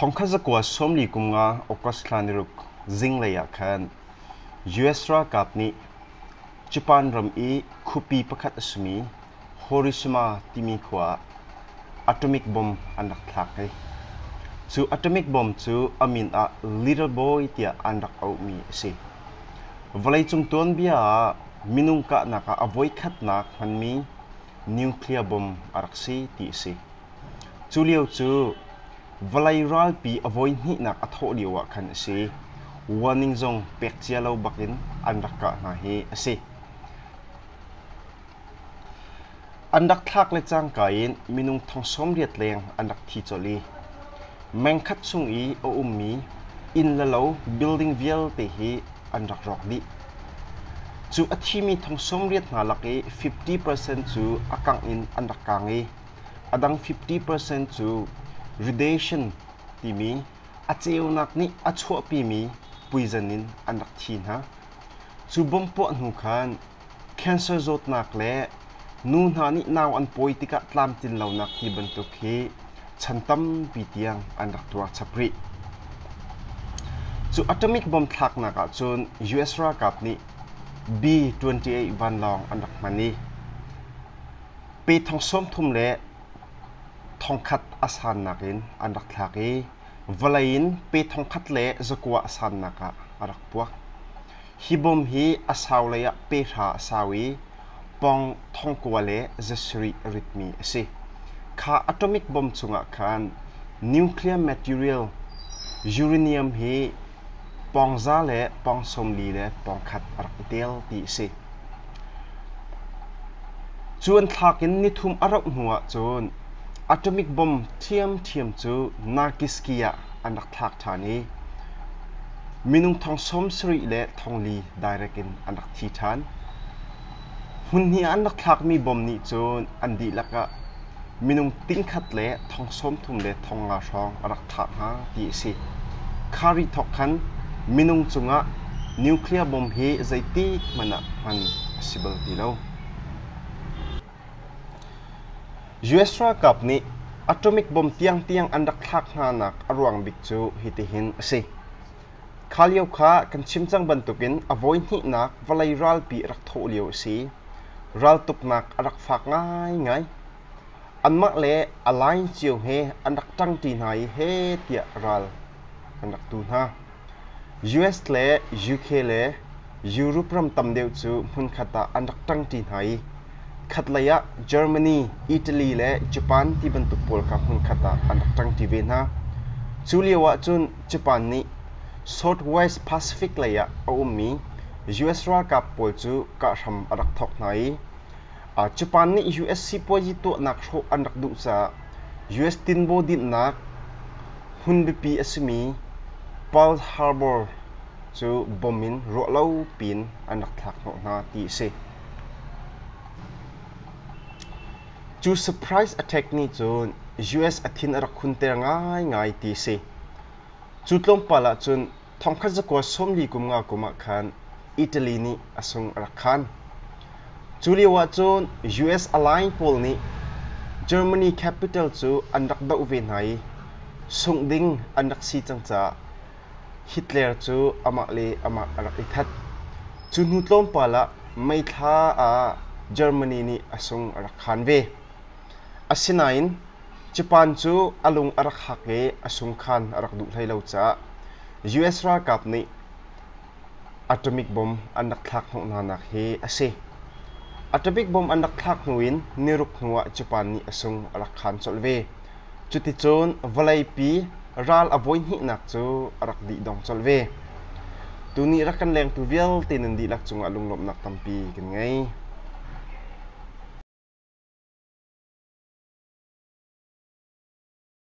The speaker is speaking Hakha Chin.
Thongkhat zakua 40 kum nga August thla ni ruk zinglei ah khan US ralkap nih Japan ram i khuapi pakhat a simi Hiroshima timi khua ah atomic bomb an rak thlak hei. Cu atomic bomb cu a min ah Little Boy tiah an rak auhmi a si. Vawleicung tuanbia ah minung kahnak ah a voikhatnak hmanmi nuclear bomb a rak si ti a si. Cu lio cu vawlei ralpi a voihnihnak a thawh lio ah khan a si. Warning zong pek cia lo bakin an rak kah hna hi a si. An rak thlak le cangka in minung thong 80 leng an rak thi colh i mengkhat chung i a ummi inn le lo building vialte hi an rak rawk dih. Cu a thimi thong 80 hna lak i 50% cu a kangh in an rak kang i a dang 50% cu radiation timi a ceunak nih a chuahpimi puizan in an rak thi hna. Cu bomb puah hnu khan cancer zawtnak le nu hna nih nau an pawi tikah tlamtlin lonak ti bantuk hi chan tampi tiang an rak tuar chap rih. Cu atomic bomb thlaknak ahcun US ralkap nih B-28 vanlawng an rak hman i pe thong 30 le thongkhat a sannak in an rak thlak i vawlei in pe thongkhat le zakua a sannak ah a rak puak. Hi bom hi a sau lei ah pe hra a sau i pong thongkua le zasarih a ritmi a si. Kha atomic bomb chungah khan nuclear material uranium hi pong za le pong 40 le pong khat a rak i tel ti a si. Cu an thlak in nithum a rauh hnu ahcun atomic bomb ṭhiamṭhiam cu Nakiski ah an rak thlak ṭhan i minung thong 70 le thong li direct in an rak thi ṭhan. Hmunhnih ah an rak thlakmi bomb nih cun an dihlak ah minung tingkhat le thong 30 le thong nga hrawng a rak thah hna ti a si. Khari thawk khan minung cungah nuclear bomb hi zeitik hmanh ah hman a si bal ti lo. US ralkap nih atomic bomb tiangtiang an rak thlak hnanak a ruang bik cu hitihin a si. Kha lio kha kan chim cang bantukin a voihnihnak vawlei ralpi a rak thawh lio a si. Raltuknak a rak fak ngaingai. Anmah le a line cio he an rak ṭangṭi hna i heh tiah ral an rak tu hna. US le UK le Europe ram tam deuh cu hmunkhat ah an rak ṭangṭi hna i khatlei ah Germany, Italy le Japan ti bantuk pawl kha hmunkhat ah an rak ṭangṭi ve hna. Cu lio ahcun Japan nih Southwest Pacific lei ah a ummi US ralkap pawl cu kah hram a rak thawk hna i Japan nih US sipuazi tuahnak hrawh an rak duh caah US tinbaw dinhnak hmun biapi a simi Pearl Harbor cu bom in ruahlo piin an rak thlak hnawh hna ti a si. Cu surprise attack nih cun US a thin a rak hunter ngaingai ti a si. Cu tlawmpal ahcun thongkhat zakua 40 kum nga kum ah khan Italy nih a sung a rak khan. Cu lio ahcun US alliance pawl nih Germany capital cu an rak doh ve hna i sungh ding an rak si cang caah Hitler cu amah le amah a rak i that. Cu hnu tlawmpal ah May thla ah Germany nih a sung a rak khan ve. Asinain Japan cu a lung a rak hak i a sungkhan a rak duh hlei lo caah US ralkap nih atomic bomb an rak thlak hnawh hnanak hi a si. Atomic bomb an rak thlak hnu in niruk hnu ah Japan nih a sung a rak khan colh ve. Cuticun vawleipi ral a voihnihnak cu a rak dih dong colh ve. Tuni rak kan lengtu vialte nan dihlak cungah lunglawmhnak tampi kan ngei.